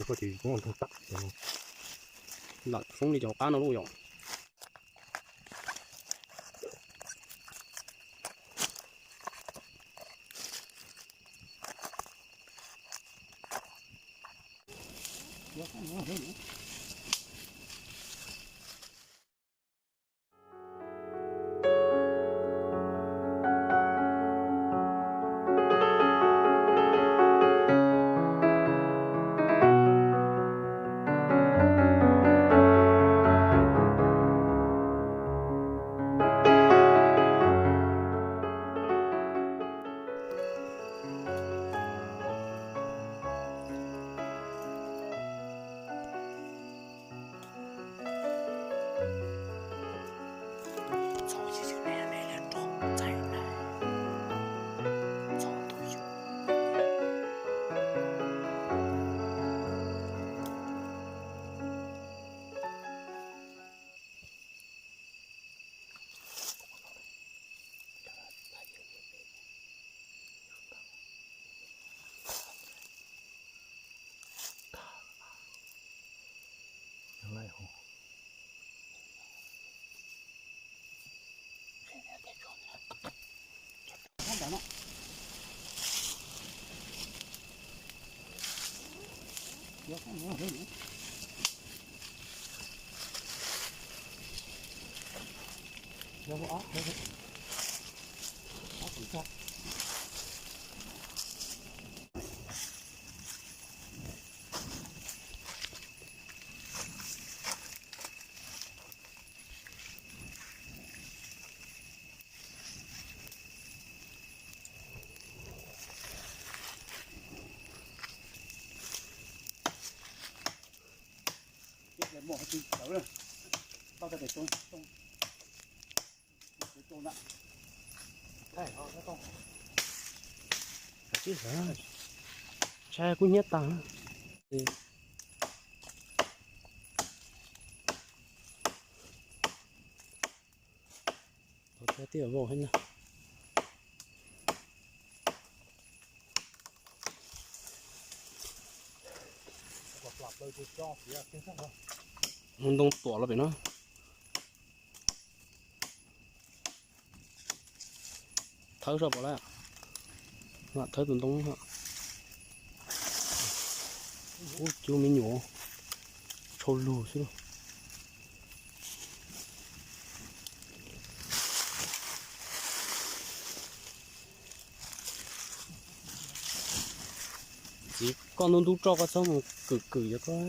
Koj ces kuv ntug tag, lawm foob li cov qab no lauj yom. Tshaib kub hnyiab tag. Tau thiab, twb vau heev na. Ntoo tuam los pem no. Thawb soj pom lawm. Mam thawb tus ntoo. Ub, cub me nyuam tshau lug xwb. Txiv, koj ntub ntub roj koj txhob mus kwm kwm yog koj.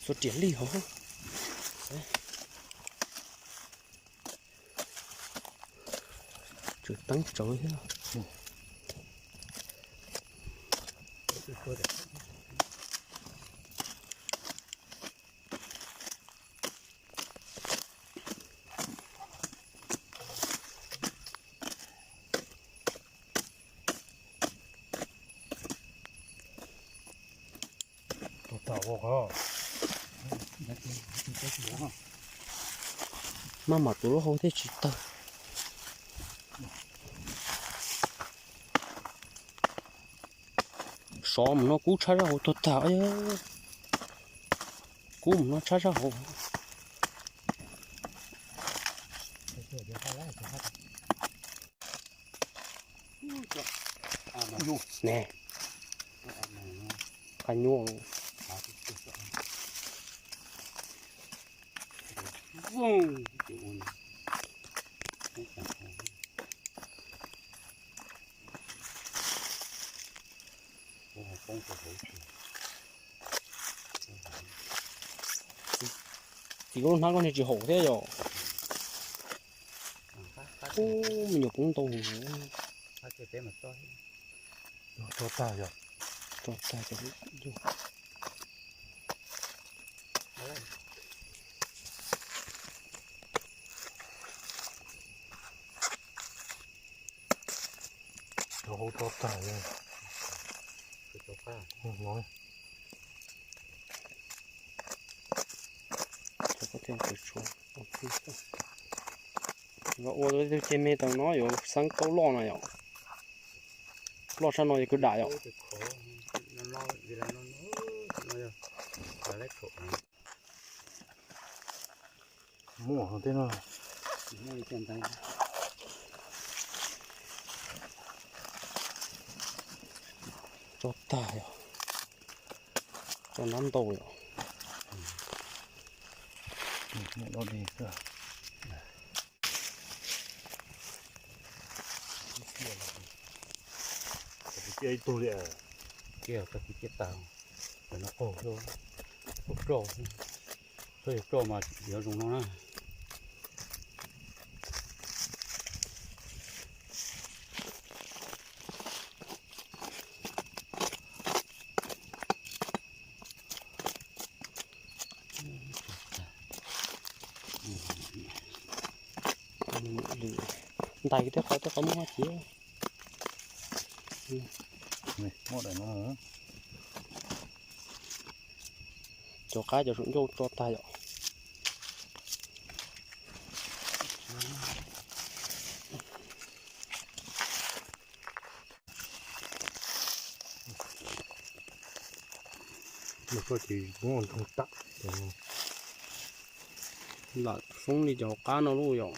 Txua riam li hov. Tsw teeb tsawv thiab. Maj mam tus lub hau thiaj tsis tawg. Sov mus no kub tshab zaj hauv tuag tag. Kub mus no tshab zaj hauv. Ne, qab nyuaj. Txiv, koj lub hnab koj niag tsis haum thiab yom. Ub, me nyuam poob ntau huv. Tso tag yog. Tso tag cov. Ub, Hauv tso tag no. Ua tus ceg me tau no yuav xeeb kaub loj no yom. Loj tshaj no yog kwv dam yom. Muaj tej no. Tso tag yom. Tso nab ntau yom. Ib tug li, cia tag, cia tag, qaug, qaug roj, txhob yog roj mas yuav zoo no na. Ntais tej qhov tej qhov muab cia. Cov qab cov saum ncauj tso tag yom. Koj ces muab ntog tam. Lam foob li cov qab no lauj yom.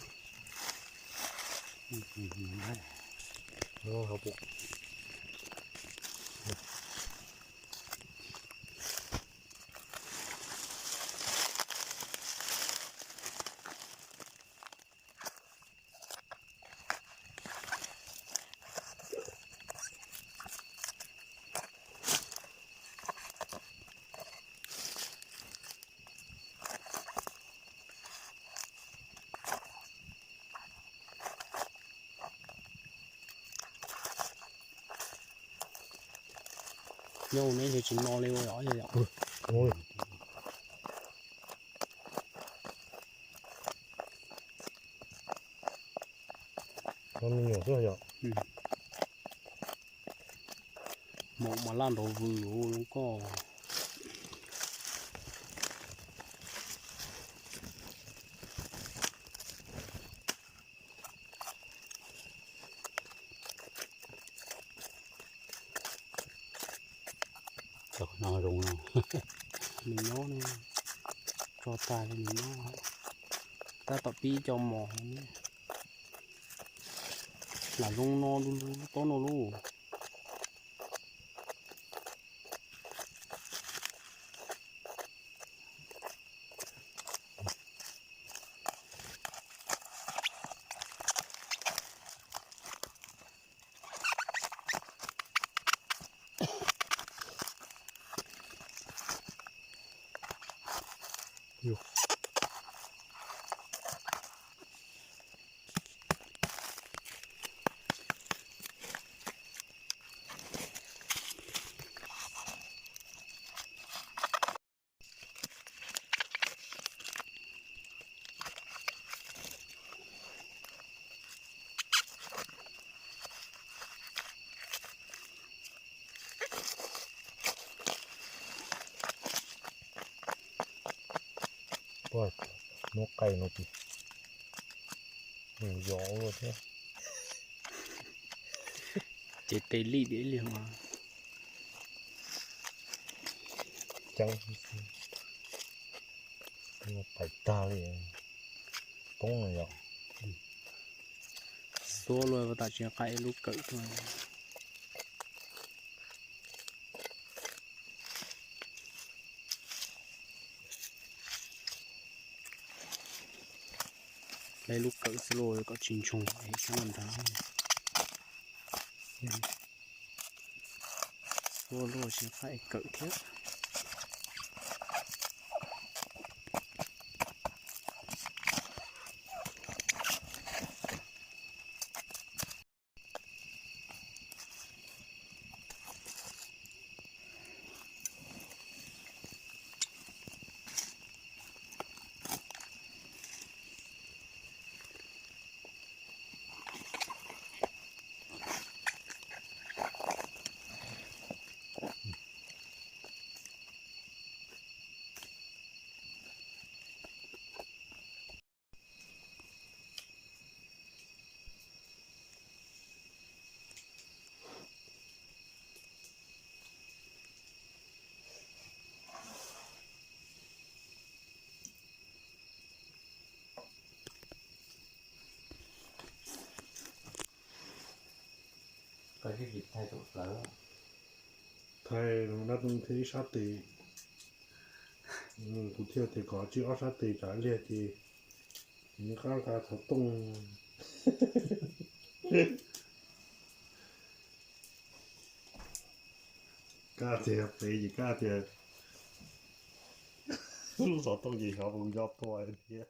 Nyob neb tsis no li ua yom. Me nyuam xwb yom. Maum mas laj nrov vwm zoo koj. Cov no zoo no. Nws nyob ne, tso tag li nws nyob. Tab tom pib cov mos. Lam zoo no du lug tob no lauj. Muab qai no ces yos ua thiab. Ces tes lim diam li mas. Ceeb, pais tag li, poob no yom. Xuab luaj tam tsis qaij ib lub kawm tuaj. Laib lub kawm xwb los kom tsis ntsoog es sab ntawd. Xuab luaj tsis qaij kawm thiab. Thaij dab tsi thiaj ib sab tes, kuv thiaj tias kom tsis ob sab tes tsam liag ces nws qab nqa xov tooj. Kab tias pem ces kab tias lub xov tooj ces xyov puas nco tua thiab.